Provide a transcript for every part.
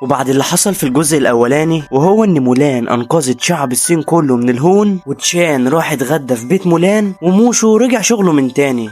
وبعد اللي حصل في الجزء الاولاني وهو ان مولان انقذت شعب الصين كله من الهون، وتشان راح اتغدى في بيت مولان، وموشو رجع شغله من تاني.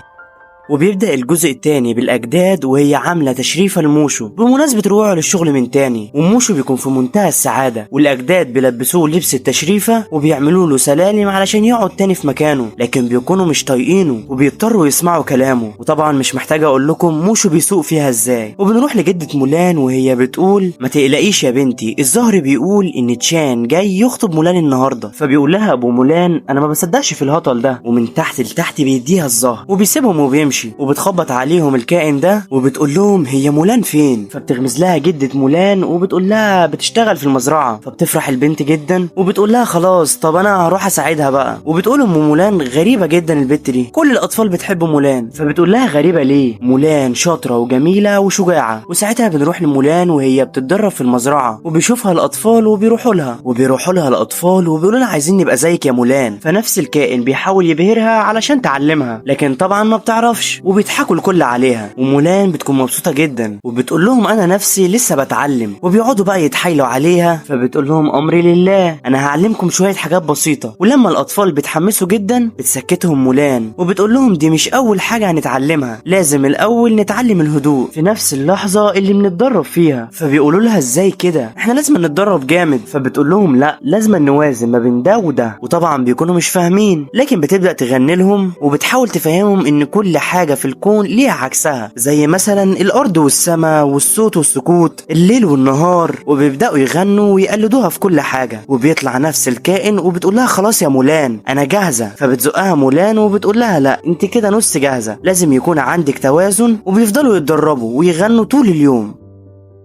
وبيبدأ الجزء التاني بالأجداد وهي عاملة تشريفة لموشو بمناسبة رجوعه للشغل من تاني، وموشو بيكون في منتهى السعادة، والأجداد بيلبسوه لبس التشريفة وبيعملوا له سلالم علشان يقعد تاني في مكانه، لكن بيكونوا مش طايقينه وبيضطروا يسمعوا كلامه. وطبعا مش محتاج اقول لكم موشو بيسوق فيها ازاي. وبنروح لجدة مولان وهي بتقول ما تقلقيش يا بنتي، الظاهر بيقول ان تشان جاي يخطب مولان النهارده. فبيقول لها ابو مولان انا ما بصدقش في الهطل ده، ومن تحت لتحت بيديها الظهر وبيسيبهم وبيمشي. وبتخبط عليهم الكائن ده وبتقول لهم هي مولان فين؟ فبتغمز لها جدة مولان وبتقول لها بتشتغل في المزرعة. فبتفرح البنت جدا وبتقول لها خلاص طب انا هروح اساعدها بقى. وبتقول ام مولان غريبة جدا البت دي، كل الاطفال بتحب مولان. فبتقول لها غريبة ليه؟ مولان شاطرة وجميلة وشجاعة. وساعتها بنروح لمولان وهي بتتدرب في المزرعة، وبيشوفها الاطفال وبيروحوا لها الاطفال وبيقولوا لها عايزين نبقى زيك يا مولان. فنفس الكائن بيحاول يبهرها علشان تعلمها، لكن طبعا ما بتعرفش، وبيضحكوا الكل عليها. ومولان بتكون مبسوطة جدا وبتقول لهم انا نفسي لسه بتعلم، وبيقعدوا بقى يتحايلوا عليها. فبتقول لهم امري لله، انا هعلمكم شوية حاجات بسيطة. ولما الاطفال بيتحمسوا جدا بتسكتهم مولان وبتقول لهم دي مش اول حاجة هنتعلمها، لازم الاول نتعلم الهدوء في نفس اللحظة اللي بنتدرب فيها. فبيقولوا لها ازاي كده، احنا لازم نتدرب جامد. فبتقول لهم لا، لازم نوازن ما بين ده وده. وطبعا بيكونوا مش فاهمين، لكن بتبدأ تغني لهم وبتحاول تفهمهم ان كل حاجة في الكون ليها عكسها، زي مثلا الارض والسماء والصوت والسكوت، الليل والنهار. وبيبدأوا يغنوا ويقلدوها في كل حاجة. وبيطلع نفس الكائن وبتقول لها خلاص يا مولان انا جاهزة. فبتزقها مولان وبتقول لها لا، انت كده نص جاهزة، لازم يكون عندك توازن. وبيفضلوا يتدربوا ويغنوا طول اليوم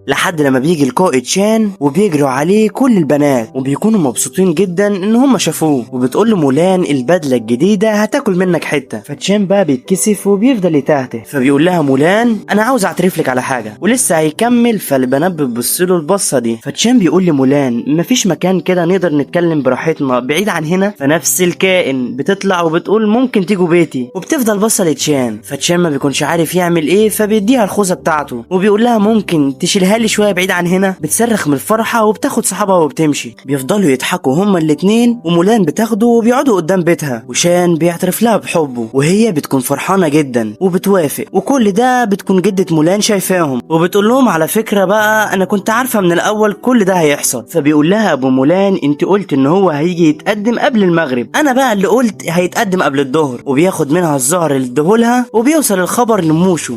لحد لما بيجي القائد شان وبيجروا عليه كل البنات وبيكونوا مبسوطين جدا ان هم شافوه. وبتقول له مولان البدلة الجديدة هتاكل منك حتة. فتشان بقى بيتكسف وبيفضل يتهته. فبيقول لها مولان انا عاوز اعترف لك على حاجة، ولسه هيكمل. فالبنات بتبص له البصه دي. فتشان بيقول لمولان مفيش مكان كده نقدر نتكلم براحتنا بعيد عن هنا. فنفس الكائن بتطلع وبتقول ممكن تيجوا بيتي، وبتفضل بصة لتشان. فتشان ما بيكونش عارف يعمل ايه، فبيديها الخوذه بتاعته وبيقول لها ممكن تشيلها لي شوية بعيد عن هنا. بتصرخ من الفرحة وبتاخد صحابها وبتمشي. بيفضلوا يضحكوا هما الاتنين، ومولان بتاخده وبيقعدوا قدام بيتها، وشان بيعترف لها بحبه وهي بتكون فرحانة جدا وبتوافق. وكل ده بتكون جده مولان شايفاهم وبتقول لهم على فكرة بقى انا كنت عارفه من الاول كل ده هيحصل. فبيقول لها ابو مولان انت قلت ان هو هيجي يتقدم قبل المغرب، انا بقى اللي قلت هيتقدم قبل الظهر. وبياخد منها الزهر اللي اداهولها وبيوصل الخبر لموشو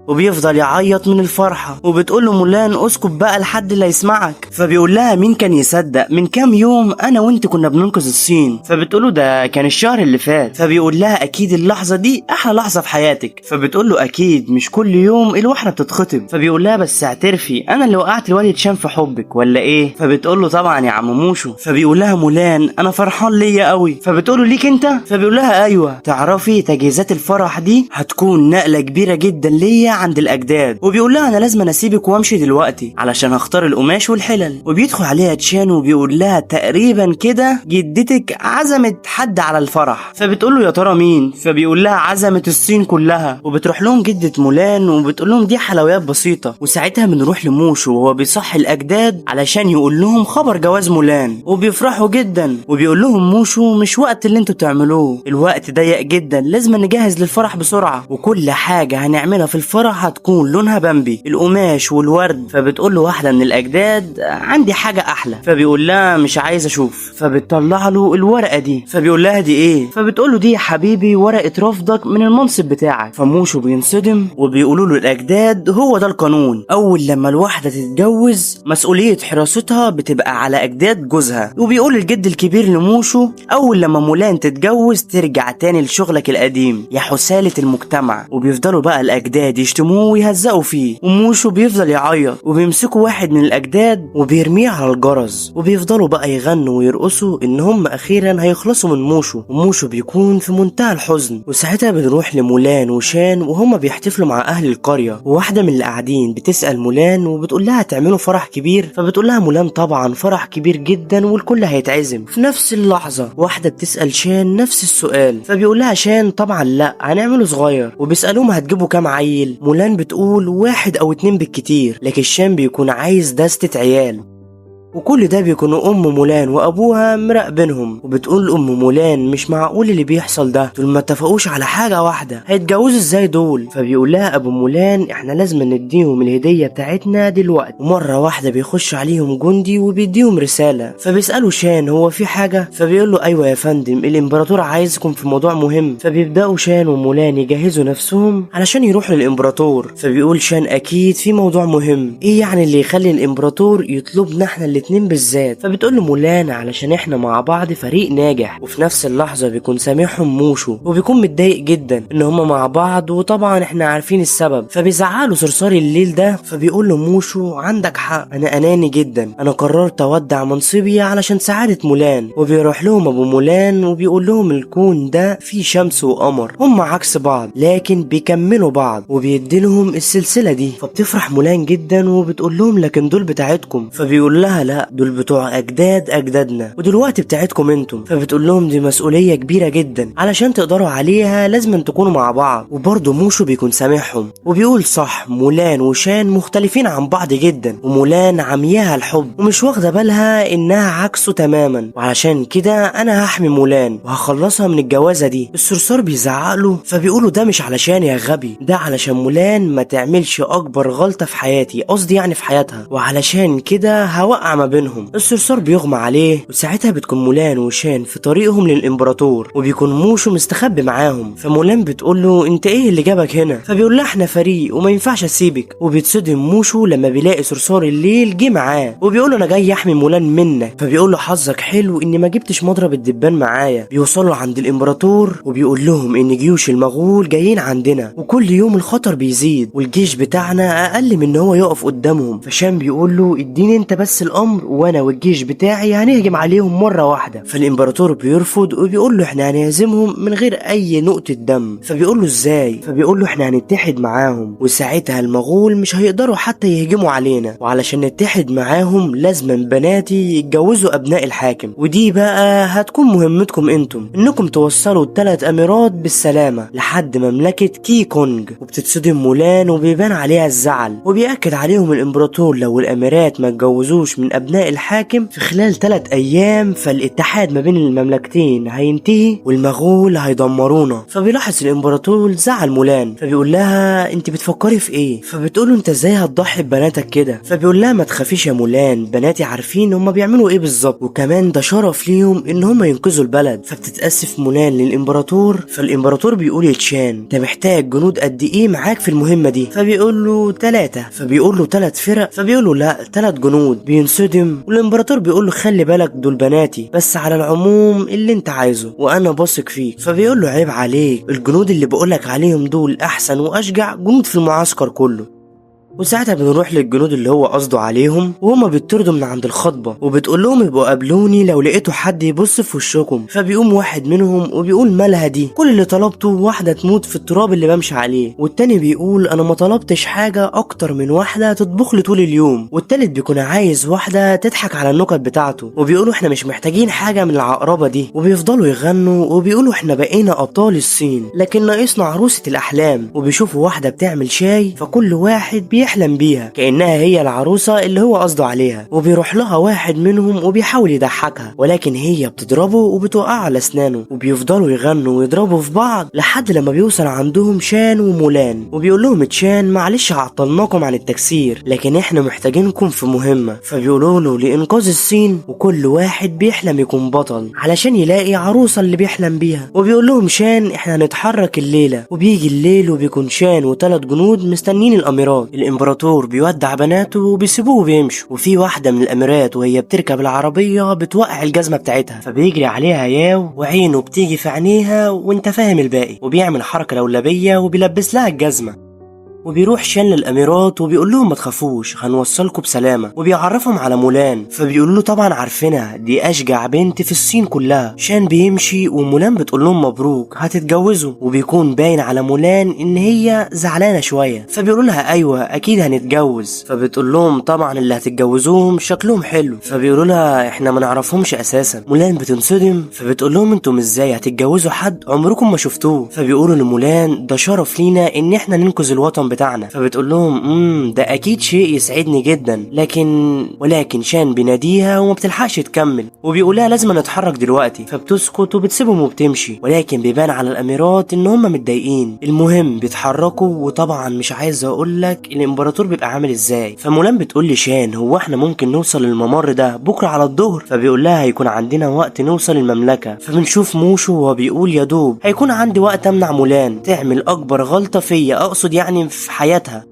وبيفضل يعيط من الفرحة. وبتقول له مولان اسكت بقى لحد اللي يسمعك. فبيقول لها مين كان يصدق، من كام يوم انا وانت كنا بننقذ الصين. فبتقول له ده كان الشهر اللي فات. فبيقول لها اكيد اللحظة دي احلى لحظة في حياتك. فبتقول له اكيد مش كل يوم الواحدة بتتخطب. فبيقول لها بس اعترفي انا اللي وقعت الوالد شام في حبك ولا ايه؟ فبتقول له طبعا يا عم موشو. فبيقول لها مولان انا فرحان ليا قوي. فبتقول له ليك انت؟ فبيقول لها ايوه، تعرفي تجهيزات الفرح دي هتكون نقلة كبيرة جدا ليا عند الاجداد. وبيقول لها انا لازم اسيبك وامشي دلوقتي علشان هختار القماش والحلل. وبيدخل عليها تشان وبيقول لها تقريبا كده جدتك عزمت حد على الفرح. فبتقول له يا ترى مين؟ فبيقول لها عزمت الصين كلها. وبتروح لهم جدة مولان وبتقول لهم دي حلويات بسيطة. وساعتها بنروح لموشو وهو بيصحي الاجداد علشان يقول لهم خبر جواز مولان، وبيفرحوا جدا. وبيقول لهم موشو مش وقت اللي انتوا بتعملوه، الوقت ضيق جدا، لازم نجهز للفرح بسرعة، وكل حاجة هنعملها في الفرح هتكون لونها بامبي، القماش والورد. فبتقول له واحدة من الاجداد عندي حاجة احلى. فبيقول لها مش عايز اشوف. فبتطلع له الورقة دي. فبيقول لها دي ايه؟ فبتقول له دي يا حبيبي ورقة رفضك من المنصب بتاعك. فموشو بينصدم وبيقولوا له الاجداد هو ده القانون، اول لما الواحدة تتجوز مسؤولية حراستها بتبقى على اجداد جوزها. وبيقول الجد الكبير لموشو اول لما مولان تتجوز ترجع تاني لشغلك القديم يا حسالة المجتمع. وبيفضلوا بقى الاجداد يشتموه ويهزقوا فيه، وموشو بيفضل يعيط. وبيمسكوا واحد من الاجداد وبيرميه على الجرس، وبيفضلوا بقى يغنوا ويرقصوا ان هم اخيرا هيخلصوا من موشو. وموشو بيكون في منتهى الحزن. وساعتها بنروح لمولان وشان وهم بيحتفلوا مع اهل القرية. وواحدة من اللي قاعدين بتسأل مولان وبتقول لها تعملوا فرح كبير؟ فبتقول لها مولان طبعا فرح كبير جدا والكل هيتعزم. في نفس اللحظة واحدة بتسأل شان نفس السؤال، فبيقول لها شان طبعا لا هنعمله صغير. وبيسألوهم هتجيبوا كام عيل؟ عيال؟ مولان بتقول 1 أو 2 بالكتير، لكن شان بيكون عايز دستة عيال. وكل ده بيكونوا ام مولان وابوها مراقبينهم. وبتقول ام مولان مش معقول اللي بيحصل ده، دول ما اتفقوش على حاجة واحدة، هيتجوزوا ازاي دول؟ فبيقول لها ابو مولان احنا لازم نديهم الهدية بتاعتنا دلوقتي. ومرة واحدة بيخش عليهم جندي وبيديهم رسالة، فبيسالوا شان هو في حاجة؟ فبيقول له ايوه يا فندم، الامبراطور عايزكم في موضوع مهم. فبيبداوا شان ومولان يجهزوا نفسهم علشان يروحوا للامبراطور. فبيقول شان اكيد في موضوع مهم، ايه يعني اللي يخلي الامبراطور يطلبنا احنا الاتنين بالذات؟ فبتقول له مولان علشان احنا مع بعض فريق ناجح. وفي نفس اللحظة بيكون سامعهم موشو وبيكون متضايق جدا ان هما مع بعض، وطبعا احنا عارفين السبب. فبيزعله صرصار الليل ده، فبيقول له موشو عندك حق، انا اناني جدا، انا قررت اودع منصبي علشان سعادة مولان. وبيروح لهم ابو مولان وبيقول لهم الكون ده فيه شمس وقمر، هما عكس بعض لكن بيكملوا بعض، وبيدي لهم السلسلة دي. فبتفرح مولان جدا وبتقول لهم لكن دول بتاعتكم. فبيقول لها لا، دول بتوع اجداد اجدادنا ودلوقتي بتاعتكم انتم. فبتقول لهم دي مسؤولية كبيرة جدا، علشان تقدروا عليها لازم تكونوا مع بعض. وبرضه موشو بيكون سامعهم وبيقول صح، مولان وشان مختلفين عن بعض جدا، ومولان عمياها الحب ومش واخده بالها انها عكسه تماما، وعلشان كده انا هحمي مولان وهخلصها من الجوازه دي. الصرصار بيزعق له فبيقولوا ده مش علشان يا غبي، ده علشان مولان ما تعملش اكبر غلطه في حياتي، قصدي يعني في حياتها، وعلشان كده هوقع ما بينهم. الصرصار بيغمى عليه، وساعتها بتكون مولان وشان في طريقهم للامبراطور، وبيكون موشو مستخبي معاهم. فمولان بتقول له انت ايه اللي جابك هنا؟ فبيقول لها احنا فريق وما ينفعش اسيبك. وبيتصدم موشو لما بيلاقي صرصار الليل جه معاه وبيقول له انا جاي احمي مولان منك. فبيقول له حظك حلو اني ما جبتش مضرب الدبان معايا. بيوصلوا عند الامبراطور وبيقول لهم ان جيوش المغول جايين عندنا، وكل يوم الخطر بيزيد، والجيش بتاعنا اقل من ان هو يقف قدامهم. فشان بيقول له اديني انت بس الامر وانا والجيش بتاعي هنهجم عليهم مرة واحدة. فالامبراطور بيرفض وبيقول له احنا هنهزمهم من غير اي نقطة دم. فبيقول له ازاي؟ فبيقول له احنا هنتحد معاهم، وساعتها المغول مش هيقدروا حتى يهجموا علينا، وعلشان نتحد معاهم لازم بناتي يتجوزوا ابناء الحاكم، ودي بقى هتكون مهمتكم انتم، انكم توصلوا ال3 اميرات بالسلامة لحد مملكة كي كونج. وبتتصدم مولان وبيبان عليها الزعل، وبيأكد عليهم الامبراطور لو الاميرات ما اتجوزوش من ابناء الحاكم في خلال 3 ايام فالاتحاد ما بين المملكتين هينتهي والمغول هيدمرونا. فبيلاحظ الامبراطور زعل مولان، فبيقول لها انت بتفكري في ايه؟ فبتقول له انت ازاي هتضحي ببناتك كده؟ فبيقول لها ما تخافيش يا مولان، بناتي عارفين هما بيعملوا ايه بالظبط، وكمان ده شرف ليهم ان هما ينقذوا البلد. فبتتاسف مولان للامبراطور. فالامبراطور بيقول يا تشان انت محتاج جنود قد ايه معاك في المهمة دي؟ فبيقول له 3. فبيقول له 3 فرق؟ فبيقول له لا، 3 جنود. بينصدم، والامبراطور بيقول له خلي بالك دول بناتي، بس على العموم اللي انت عايزه وانا بثق فيك. فبيقول له عيب عليك، الجنود اللي بقولك عليهم دول احسن واشجع جنود في المعسكر كله. وساعتها بنروح للجنود اللي هو قصده عليهم، وهما بيطردوا من عند الخطبة، وبتقول لهم يبقوا قابلوني لو لقيتوا حد يبص في وشكم. فبيقوم واحد منهم وبيقول مالها دي، كل اللي طلبته واحدة تموت في التراب اللي بمشي عليه. والتاني بيقول انا ما طلبتش حاجة اكتر من واحدة تطبخ لي طول اليوم. والتالت بيكون عايز واحدة تضحك على النكت بتاعته، وبيقولوا احنا مش محتاجين حاجة من العقربه دي. وبيفضلوا يغنوا وبيقولوا احنا بقينا ابطال الصين، لكن ناقصنا عروسه الاحلام. وبيشوفوا واحدة بتعمل شاي، فكل واحد بيحلم بيها كأنها هي العروسة اللي هو قصده عليها. وبيروح لها واحد منهم وبيحاول يضحكها، ولكن هي بتضربه وبتوقعه على اسنانه. وبيفضلوا يغنوا ويضربوا في بعض لحد لما بيوصل عندهم شان ومولان، وبيقول لهم تشان معلش عطلناكم عن التكسير، لكن احنا محتاجينكم في مهمة. فبيقولوا له لإنقاذ الصين، وكل واحد بيحلم يكون بطل علشان يلاقي عروسة اللي بيحلم بيها. وبيقول لهم شان احنا هنتحرك الليلة. وبيجي الليل وبيكون شان و3 جنود مستنين الاميرات. الامبراطور بيودع بناته وبيسيبوه وبيمشوا. وفي واحدة من الاميرات وهي بتركب العربية بتوقع الجزمة بتاعتها، فبيجري عليها ياو وعينه بتيجي في عينيها وانت فاهم الباقي، وبيعمل حركة لولبيه وبيلبس لها الجزمة. وبيروح شان للاميرات وبيقول لهم ما تخافوش هنوصلكم بسلامه، وبيعرفهم على مولان. فبيقولوا له طبعا عارفينها، دي اشجع بنت في الصين كلها. شان بيمشي ومولان بتقول لهم مبروك هتتجوزوا، وبيكون باين على مولان ان هي زعلانة شوية. فبيقولوا لها ايوه اكيد هنتجوز. فبتقول لهم طبعا اللي هتتجوزوهم شكلهم حلو. فبيقولوا لها احنا ما نعرفهمش اساسا. مولان بتنصدم، فبتقول لهم انتم ازاي هتتجوزوا حد عمركم ما شفتوه؟ فبيقولوا لمولان ده شرف لينا ان احنا ننقذ الوطن بتاعنا. بتاعنا. فبتقول لهم ده اكيد شيء يسعدني جدا، ولكن شان بيناديها وما بتلحقش تكمل، وبيقولها لازم نتحرك دلوقتي. فبتسكت وبتسيبهم وبتمشي، ولكن بيبان على الاميرات ان هم متضايقين. المهم بيتحركوا، وطبعا مش عايز اقول لك الامبراطور بيبقى عامل ازاي. فمولان بتقول لشان هو احنا ممكن نوصل للممر ده بكره على الظهر؟ فبيقول لها هيكون عندنا وقت نوصل المملكة. فبنشوف موشو وهو بيقول يا دوب هيكون عندي وقت امنع مولان تعمل اكبر غلطه فيا، اقصد يعني في حياتها.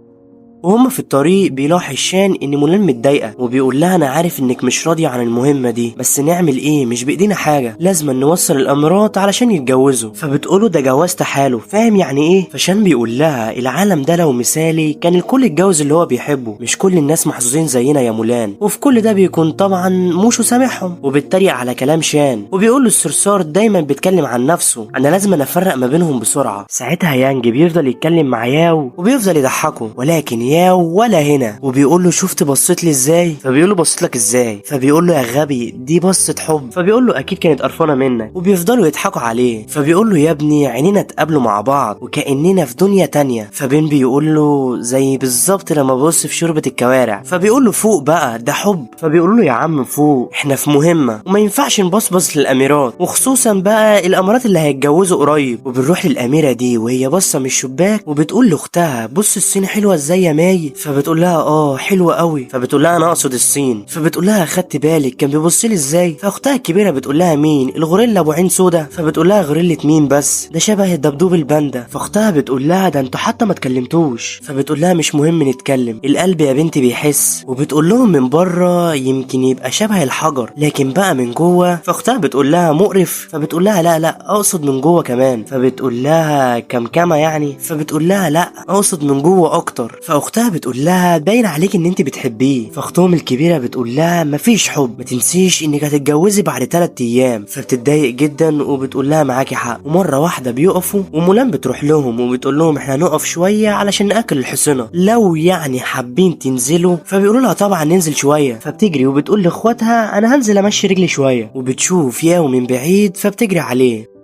وهم في الطريق بيلاحظ شان ان مولان متضايقة، وبيقول لها انا عارف انك مش راضية عن المهمة دي، بس نعمل ايه، مش بايدينا حاجة، لازم نوصل الامارات علشان يتجوزوا. فبتقوله ده جواز تحالف، فاهم يعني ايه؟ فشان بيقول لها العالم ده لو مثالي كان الكل اتجوز اللي هو بيحبه، مش كل الناس محظوظين زينا يا مولان. وفي كل ده بيكون طبعا موشو سامعهم وبيتريق على كلام شان، وبيقول له الصرصار دايما بيتكلم عن نفسه، انا لازم افرق ما بينهم بسرعة. ساعتها يانج بيفضل يتكلم مع ياو وبيفضل يضحكه، ولكن ياو ولا هنا، وبيقول له شفت بصيت لي ازاي؟ فبيقول له بصيت لك ازاي؟ فبيقول له يا غبي دي بصة حب. فبيقول له اكيد كانت قرفانه منك، وبيفضلوا يضحكوا عليه. فبيقول له يا ابني عينينا اتقابلوا مع بعض وكاننا في دنيا تانية. فبين بيقول له زي بالظبط لما بص في شوربة الكوارع. فبيقول له فوق بقى ده حب. فبيقول له يا عم فوق، احنا في مهمة وما ينفعش نبصبص للاميرات، وخصوصا بقى الامارات اللي هيتجوزوا قريب. وبنروح للاميره دي وهي باصة من الشباك وبتقول لاختها بص الصين حلوة ازاي يا ماي؟ فبتقول لها اه حلوة قوي. فبتقول لها انا اقصد الصين. فبتقول لها خدت بالك كان بيبص لي ازاي؟ فاختها الكبيرة بتقول لها مين، الغوريلا ابو عين سودا؟ فبتقول لها غوريلا مين بس، ده شبه الدبدوب الباندا. فاختها بتقول لها ده انتوا حتى ما اتكلمتوش. فبتقول لها مش مهم نتكلم، القلب يا بنتي بيحس. وبتقول لهم من بره يمكن يبقى شبه الحجر لكن بقى من جوه. فاختها بتقول لها مقرف. فبتقول لها لا لا اقصد من جوه كمان. فبتقول لها كمكمه يعني؟ فبتقول لها لا اقصد من جوه اكتر. فاختها بتقول لها باين عليك ان انت بتحبيه. فاختهم الكبيرة بتقول لها مفيش حب، ما تنسيش انك هتتجوزي بعد 3 ايام. فبتتضايق جدا وبتقول لها معاكي حق. ومرة واحدة بيقفوا ومولان بتروح لهم وبتقول لهم احنا هنقف شوية علشان ناكل الحصنه، لو يعني حابين تنزلوا. فبيقولوا لها طبعا ننزل شوية. فبتجري وبتقول لاخواتها انا هنزل امشي رجلي شوية. وبتشوف ياو من بعيد فبتجري عليه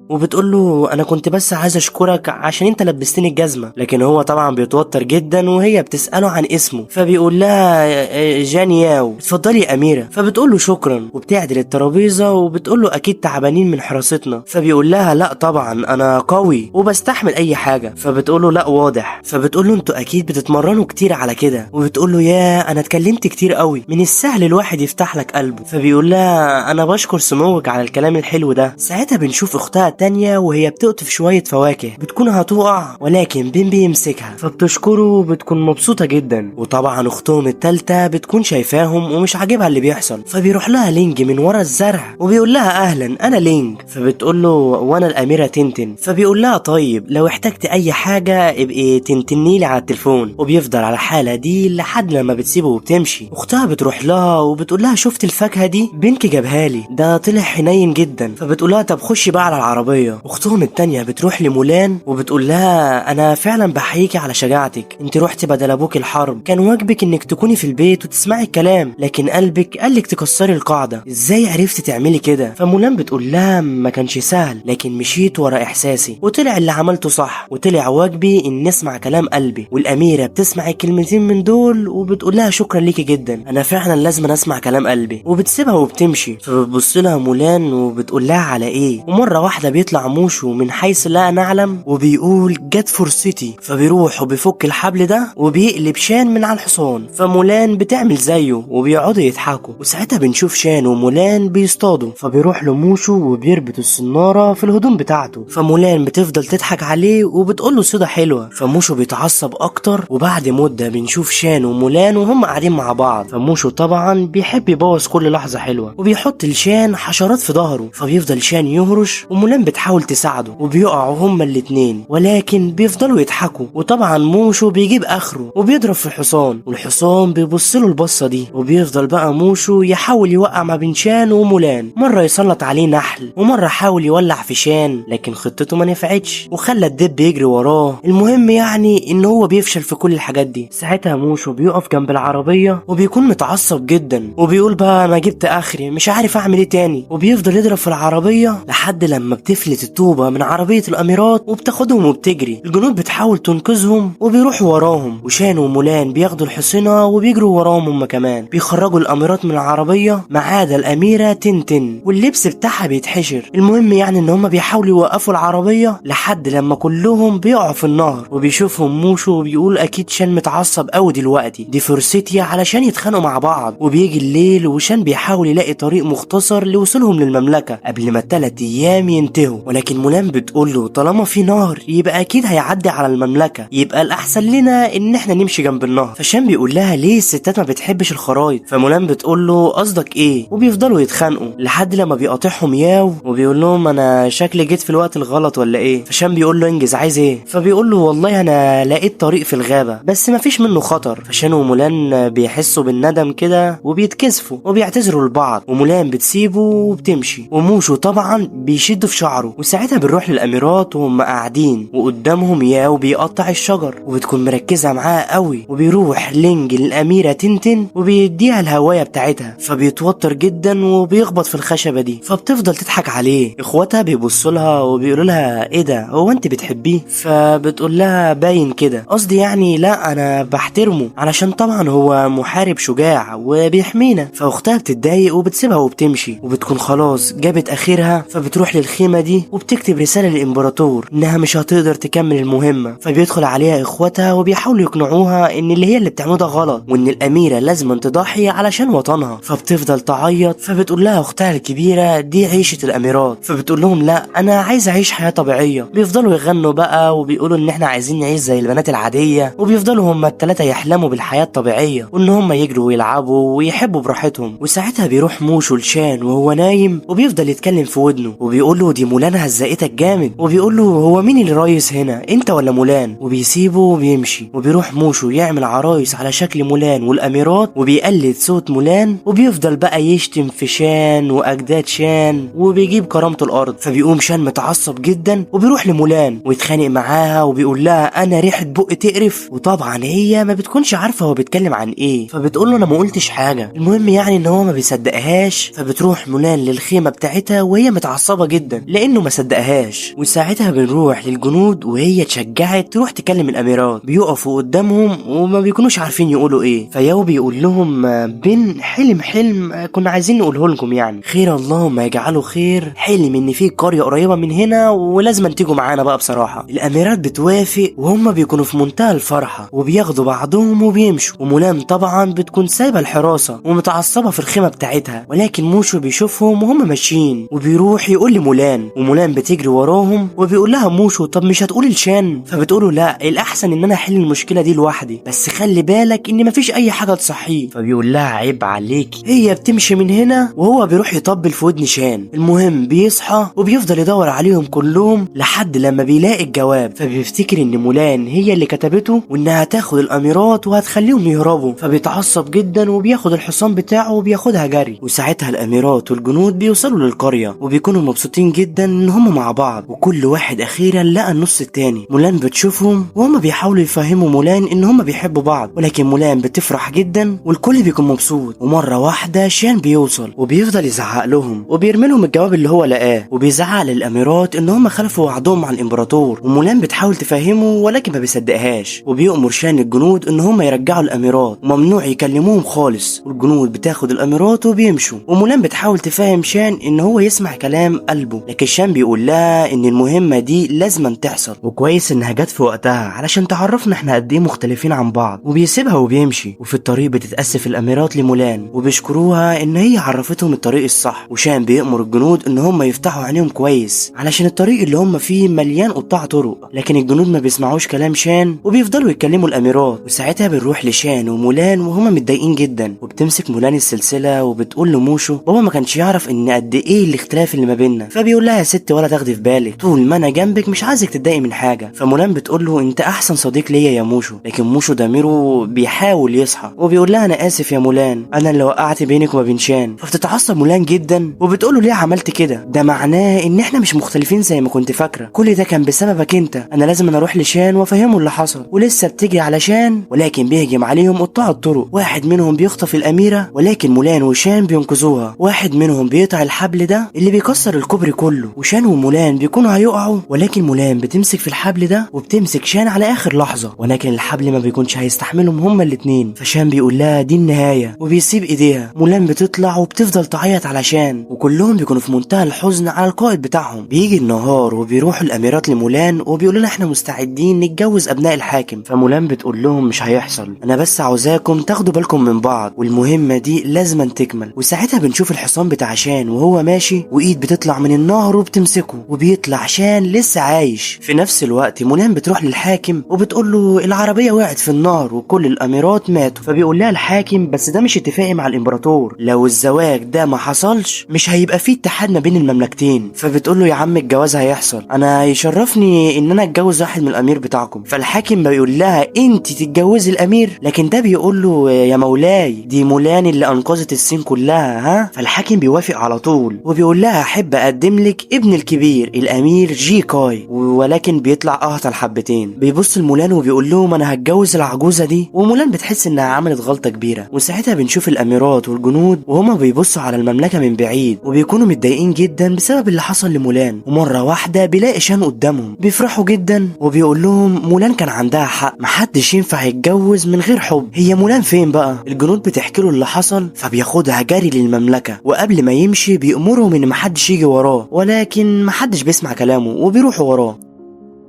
وبتقول له انا كنت بس عايز اشكرك عشان انت لبستني الجزمة. لكن هو طبعا بيتوتر جدا وهي بتساله عن اسمه. فبيقول لها جان ياو، اتفضلي يا اميره. فبتقول له شكرا، وبتعدل الترابيزة وبتقول له اكيد تعبانين من حراستنا. فبيقول لها لا طبعا انا قوي وبستحمل اي حاجة. فبتقول له لا واضح. فبتقول له انتوا اكيد بتتمرنوا كتير على كده. وبتقول له يا انا اتكلمت كتير قوي، من السهل الواحد يفتح لك قلبه. فبيقول لها انا بشكر سموك على الكلام الحلو ده. ساعتها بنشوف اختها تانية وهي بتقطف شوية فواكه، بتكون هتقع ولكن بين بيمسكها. فبتشكره وبتكون مبسوطة جدا. وطبعا اختهم التالتة بتكون شايفاهم ومش عاجبها اللي بيحصل. فبيروح لها لينج من ورا الزرع وبيقول لها اهلا انا لينج. فبتقول له وانا الاميرة تنتن. فبيقول لها طيب لو احتجت اي حاجة ابقي تنتني لي على التليفون. وبيفضل على الحالة دي لحد لما بتسيبه وبتمشي. اختها بتروح لها وبتقول لها شفت الفاكهة دي؟ بنك جابها لي، ده طلع حنين جدا. فبتقول لها طب خشي بقى على العربية. اختهم التانية بتروح لمولان وبتقول لها انا فعلا بحييكي على شجاعتك، انت روحتي بدل ابوك الحرب، كان واجبك انك تكوني في البيت وتسمعي الكلام، لكن قلبك قالك تكسري القاعدة، ازاي عرفتي تعملي كده؟ فمولان بتقول لها ما كانش سهل لكن مشيت ورا احساسي وطلع اللي عملته صح، وطلع واجبي ان اسمع كلام قلبي. والاميره بتسمع الكلمتين من دول وبتقول لها شكرا ليكي جدا، انا فعلا لازم اسمع كلام قلبي، وبتسيبها وبتمشي. فبتبص لها مولان وبتقول لها على ايه؟ ومرة واحدة بيطلع موشو من حيث لا نعلم وبيقول جت فرصتي. فبيروح وبيفك الحبل ده وبيقلب شان من على الحصان. فمولان بتعمل زيه وبيقعدوا يضحكوا. وساعتها بنشوف شان ومولان بيصطادوا. فبيروح لموشو وبيربط الصناره في الهدوم بتاعته. فمولان بتفضل تضحك عليه وبتقول له صيده حلوة. فموشو بيتعصب اكتر. وبعد مده بنشوف شان ومولان وهم قاعدين مع بعض. فموشو طبعا بيحب يبوظ كل لحظة حلوة وبيحط لشان حشرات في ظهره. فبيفضل شان يهرش ومولان بتحاول تساعده وبيقعوا هما الاتنين، ولكن بيفضلوا يضحكوا. وطبعا موشو بيجيب اخره وبيضرب في الحصان، والحصان بيبص له البصه دي. وبيفضل بقى موشو يحاول يوقع ما بين شان ومولان، مرة يسلط عليه نحل ومرة حاول يولع في شان، لكن خطته ما نفعتش وخلى الدب يجري وراه. المهم يعني ان هو بيفشل في كل الحاجات دي. ساعتها موشو بيقف جنب العربية وبيكون متعصب جدا وبيقول بقى انا جبت اخري مش عارف اعمل ايه تاني. وبيفضل يضرب في العربية لحد لما بتقفل بتفلت الطوبة من عربية الأميرات وبتاخدهم وبتجري. الجنود بتحاول تنقذهم وبيروحوا وراهم، وشان ومولان بياخدوا الحصينة وبيجروا وراهم هم كمان. بيخرجوا الأميرات من العربية ما عدا الأميرة تنتن واللبس بتاعها بيتحشر. المهم يعني ان هم بيحاولوا يوقفوا العربية لحد لما كلهم بيقعوا في النهر، وبيشوفهم موشو وبيقول اكيد شان متعصب قوي دلوقتي، دي فرصتي علشان يتخانقوا مع بعض. وبيجي الليل وشان بيحاول يلاقي طريق مختصر لوصولهم للمملكة قبل ما ال3 ايام ينتهوا، ولكن مولان بتقول له طالما في نهر يبقى اكيد هيعدي على المملكة، يبقى الاحسن لنا ان احنا نمشي جنب النهر. فشان بيقول لها ليه الستات ما بتحبش الخرايط؟ فمولان بتقول له قصدك ايه؟ وبيفضلوا يتخانقوا لحد لما بيقاطعهم ياو وبيقول لهم انا شكلي جيت في الوقت الغلط ولا ايه؟ فشان بيقول له انجز عايز ايه؟ فبيقول له والله انا لقيت طريق في الغابة بس مفيش منه خطر. فشان ومولان بيحسوا بالندم كده وبيتكسفوا وبيعتذروا لبعض، ومولان بتسيبه وبتمشي، وموشو طبعا بيشد في شعره. وساعتها بنروح للاميرات وهم قاعدين وقدامهم ياو بيقطع الشجر وبتكون مركزة معاه قوي، وبيروح لينج للاميرة تنتن وبيديها الهواية بتاعتها، فبيتوتر جدا وبيخبط في الخشبة دي، فبتفضل تضحك عليه. اخواتها بيبصوا لها وبيقولوا لها ايه ده، هو انت بتحبيه؟ فبتقول لها باين كده، قصدي يعني لا انا بحترمه علشان طبعا هو محارب شجاع وبيحمينا. فاختها بتتضايق وبتسيبها وبتمشي، وبتكون خلاص جابت اخرها، فبتروح للخيمة دي وبتكتب رسالة للامبراطور انها مش هتقدر تكمل المهمة. فبيدخل عليها اخواتها وبيحاولوا يقنعوها ان اللي هي اللي بتعمله ده غلط، وان الاميرة لازم تضحي علشان وطنها. فبتفضل تعيط، فبتقول لها اختها الكبيرة دي عيشة الاميرات، فبتقول لهم لا انا عايزة اعيش حياة طبيعية. بيفضلوا يغنوا بقى وبيقولوا ان احنا عايزين نعيش زي البنات العادية، وبيفضلوا هما الثلاثة يحلموا بالحياة الطبيعية وان هما يجروا ويلعبوا ويحبوا براحتهم. وساعتها بيروح موشو لشان وهو نايم وبيفضل يتكلم في ودنه وبيقول له دي مولان هزقتك جامد، وبيقول له هو مين اللي رايس هنا انت ولا مولان؟ وبيسيبه وبيمشي. وبيروح موشو يعمل عرايس على شكل مولان والاميرات وبيقلد صوت مولان، وبيفضل بقى يشتم في شان واجداد شان وبيجيب كرامته الارض. فبيقوم شان متعصب جدا وبيروح لمولان ويتخانق معاها وبيقول لها انا ريحه بق تقرف، وطبعا هي ما بتكونش عارفه هو بيتكلم عن ايه، فبتقول له انا ما قلتش حاجة. المهم يعني ان هو ما بيصدقهاش، فبتروح مولان للخيمه بتاعتها وهي متعصبه جدا لانه ما صدقهاش. وساعتها بنروح للجنود وهي اتشجعت تروح تكلم الاميرات، بيقفوا قدامهم وما بيكونوش عارفين يقولوا ايه. فياو بيقول لهم بن حلم حلم كنا عايزين نقوله لكم يعني، خير اللهم يجعله خير، حلم ان في قرية قريبه من هنا ولازم تيجوا معانا بقى. بصراحة الاميرات بتوافق وهم بيكونوا في منتهى الفرحة وبياخدوا بعضهم وبيمشوا. ومولان طبعا بتكون سايبه الحراسة ومتعصبه في الخيمة بتاعتها، ولكن موشو بيشوفهم وهم ماشيين وبيروح يقول لمولان، ومولان بتجري وراهم وبيقول لها موشو طب مش هتقولي لشان؟ فبتقوله لا الاحسن ان انا احل المشكلة دي لوحدي، بس خلي بالك ان مفيش اي حاجة تصحيه. فبيقول لها عيب عليكي. هي بتمشي من هنا وهو بيروح يطبل في ودن شان. المهم بيصحى وبيفضل يدور عليهم كلهم لحد لما بيلاقي الجواب، فبيفتكر ان مولان هي اللي كتبته وانها هتاخد الاميرات وهتخليهم يهربوا، فبيتعصب جدا وبياخد الحصان بتاعه وبياخدها جري. وساعتها الاميرات والجنود بيوصلوا للقريه وبيكونوا مبسوطين جدا ان هم مع بعض، وكل واحد اخيرا لقى النص التاني. مولان بتشوفهم وهم بيحاولوا يفهموا مولان ان هم بيحبوا بعض، ولكن مولان بتفرح جدا والكل بيكون مبسوط. ومرة واحدة شان بيوصل وبيفضل يزعق لهم وبيرمي لهم الجواب اللي هو لقاه، وبيزعق للاميرات ان هم خلفوا وعدهم مع الامبراطور. ومولان بتحاول تفهمه ولكن ما بيصدقهاش، وبيؤمر شان الجنود ان هم يرجعوا الاميرات وممنوع يكلموهم خالص. والجنود بتاخد الاميرات وبيمشوا، ومولان بتحاول تفهم شان ان هو يسمع كلام قلبه، لكن شان بيقول لها ان المهمة دي لازم تحصل وكويس انها جت في وقتها علشان تعرفنا احنا قد ايه مختلفين عن بعض، وبيسيبها وبيمشي. وفي الطريق بتتاسف الاميرات لمولان وبيشكروها ان هي عرفتهم الطريق الصح. وشان بيأمر الجنود ان هم يفتحوا عينيهم كويس علشان الطريق اللي هم فيه مليان قطاع طرق، لكن الجنود ما بيسمعوش كلام شان وبيفضلوا يتكلموا الاميرات. وساعتها بنروح لشان ومولان وهما متضايقين جدا، وبتمسك مولان السلسلة وبتقول لموشو بابا ما كانش يعرف ان قد ايه الاختلاف اللي ما بيننا. فبيقول لها يا ست ولا تاخدي في بالك، طول ما انا جنبك مش عايزك تتضايقي من حاجة. فمولان بتقول له انت احسن صديق ليا يا موشو، لكن موشو ضميره بيحاول يصحى وبيقول لها انا اسف يا مولان، انا اللي وقعت بينك وما بين شان. فبتتعصب مولان جدا وبتقول له ليه عملت كده، ده معناه ان احنا مش مختلفين زي ما كنت فاكره، كل ده كان بسببك انت، انا لازم أنا اروح لشان وافهمه اللي حصل. ولسه بتجري علشان، ولكن بيهجم عليهم قطاع الطرق، واحد منهم بيخطف الاميرة ولكن مولان وشان بينقذوها، واحد منهم بيقطع الحبل ده اللي بيكسر الكوبري كله. كله. وشان ومولان بيكونوا هيقعوا، ولكن مولان بتمسك في الحبل ده وبتمسك شان على اخر لحظة، ولكن الحبل ما بيكونش هيستحملهم هما الاتنين. فشان بيقول لها دي النهاية وبيسيب ايديها. مولان بتطلع وبتفضل تعيط على شان، وكلهم بيكونوا في منتهى الحزن على القائد بتاعهم. بيجي النهار وبيروحوا الاميرات لمولان وبيقولوا لها احنا مستعدين نتجوز ابناء الحاكم. فمولان بتقول لهم مش هيحصل، انا بس عاوزاكم تاخدوا بالكم من بعض والمهمه دي لازم تكمل. وساعتها بنشوف الحصان بتاع شان وهو ماشي وايد بتطلع من النهر وبتمسكه، وبيطلع شان لسه عايش. في نفس الوقت مولان بتروح للحاكم وبتقول له العربية وقعت في النهر وكل الاميرات ماتوا. فبيقول لها الحاكم بس ده مش اتفاقي مع الامبراطور، لو الزواج ده ما حصلش مش هيبقى فيه اتحاد ما بين المملكتين. فبتقول له يا عم الجواز هيحصل، انا يشرفني ان انا اتجوز واحد من الامير بتاعكم. فالحاكم بيقول لها انت تتجوزي الامير، لكن ده بيقول له يا مولاي دي مولان اللي انقذت الصين كلها ها. فالحاكم بيوافق على طول وبيقول لها احب اقدم لك ابن الكبير الامير جي كاي، ولكن بيطلع اهطل حبتين. بيبص لمولان وبيقول لهم انا هتجوز العجوزة دي، ومولان بتحس انها عملت غلطه كبيرة. وساعتها بنشوف الاميرات والجنود وهما بيبصوا على المملكة من بعيد وبيكونوا متضايقين جدا بسبب اللي حصل لمولان. ومرة واحدة بيلاقي شان قدامهم، بيفرحوا جدا وبيقول لهم مولان كان عندها حق، محدش ينفع يتجوز من غير حب. هي مولان فين بقى؟ الجنود بتحكي له اللي حصل، فبياخدها جري للمملكة، وقبل ما يمشي بيأمرهم ان محدش يجي وراه، ولكن محدش بيسمع كلامه وبيروحوا وراه.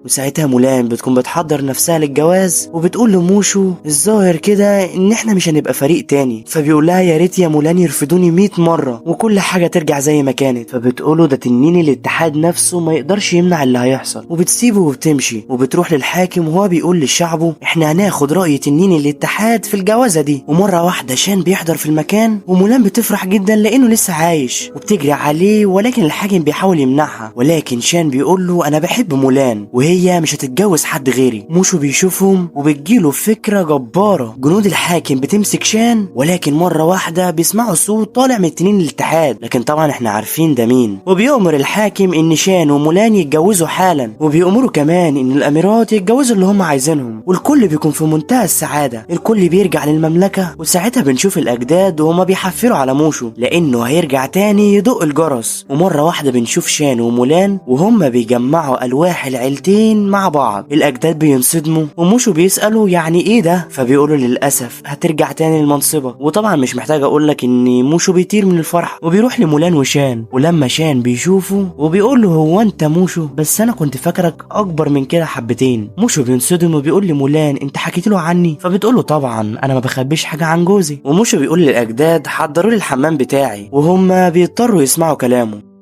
وساعتها مولان بتكون بتحضر نفسها للجواز وبتقول لموشو الظاهر كده ان احنا مش هنبقى فريق تاني. فبيقول لها يا ريت يا مولان يرفضوني 100 مرة وكل حاجة ترجع زي ما كانت. فبتقوله ده تنين الاتحاد نفسه ما يقدرش يمنع اللي هيحصل، وبتسيبه وبتمشي وبتروح للحاكم وهو بيقول لشعبه احنا هناخد رأي تنين الاتحاد في الجوازة دي. ومرة واحدة شان بيحضر في المكان، ومولان بتفرح جدا لانه لسه عايش وبتجري عليه، ولكن الحاكم بيحاول يمنعها، ولكن شان بيقول له انا بحب مولان وهي مش هتتجوز حد غيري. موشو بيشوفهم وبتجيله فكرة جبارة. جنود الحاكم بتمسك شان، ولكن مرة واحدة بيسمعوا صوت طالع من تنين الاتحاد، لكن طبعا احنا عارفين ده مين. وبيؤمر الحاكم ان شان ومولان يتجوزوا حالا، وبيأمروا كمان ان الاميرات يتجوزوا اللي هم عايزينهم، والكل بيكون في منتهى السعادة. الكل بيرجع للمملكة، وساعتها بنشوف الاجداد وهما بيحفلوا على موشو لانه هيرجع تاني يدق الجرس. ومرة واحدة بنشوف شان ومولان وهما بيجمعوا الواح العيلتين مع بعض. الاجداد بينصدموا وموشو بيسالوا يعني ايه ده، فبيقولوا للاسف هترجع تاني للمنصبه. وطبعا مش محتاج اقول لك ان موشو بيطير من الفرحة وبيروح لمولان وشان، ولما شان بيشوفه وبيقول له هو انت موشو؟ بس انا كنت فاكرك اكبر من كده حبتين. موشو بينصدم وبيقول لمولان انت حكيت له عني؟ فبتقول له طبعا انا ما بخبيش حاجة عن جوزي. وموشو بيقول للاجداد حضروا لي الحمام بتاعي، وهم بيضطروا يسمعوا كلامه.